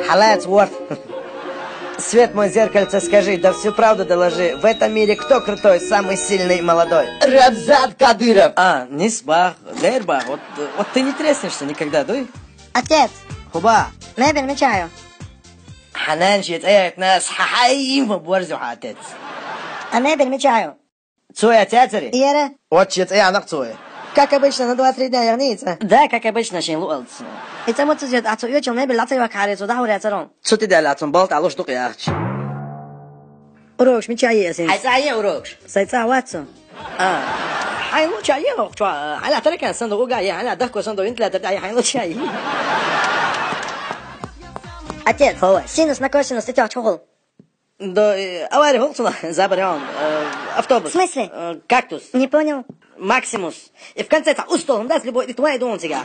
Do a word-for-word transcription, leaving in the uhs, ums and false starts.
Хьалац, ворд. Свет мой, зеркальце, скажи, да всю правду доложи. В этом мире кто крутой, самый сильный, молодой? Рамзан Кадыров. А, низ бах, дер бах. Вот, вот ты не треснешься никогда, дуй? Отец, Хуба. Мебель мечаю. Хьанан ши цӀаят нас хьайим борзу хьатец. А мебель мечаю. Цоя цяцари? Ера. Вот ши цӀаянах цоя. Как обычно, на два-три дня ягнится. Да, как обычно, шин луалц. Ица муцузет, а цо ючил мебель лаца вакхари цо дахуре царон. Цу ти дала цун болт алуш дук яхч. Урокш мича есин. Хай цӀа е урокш. Сай цӀа вацу. А. Хай луча е лох чва. Хай ла таракан санду уга е, хай ла дахко санду вентилятор, ай хай луча е. Отец, Ховай. Синус на косинус ты чё чухол? Да, э, авария хулцула, забарян, э, автобус. В смысле? Э, кактус. Не понял. Максимус. И в конце это устол, он даст любой, это твой дом тебя.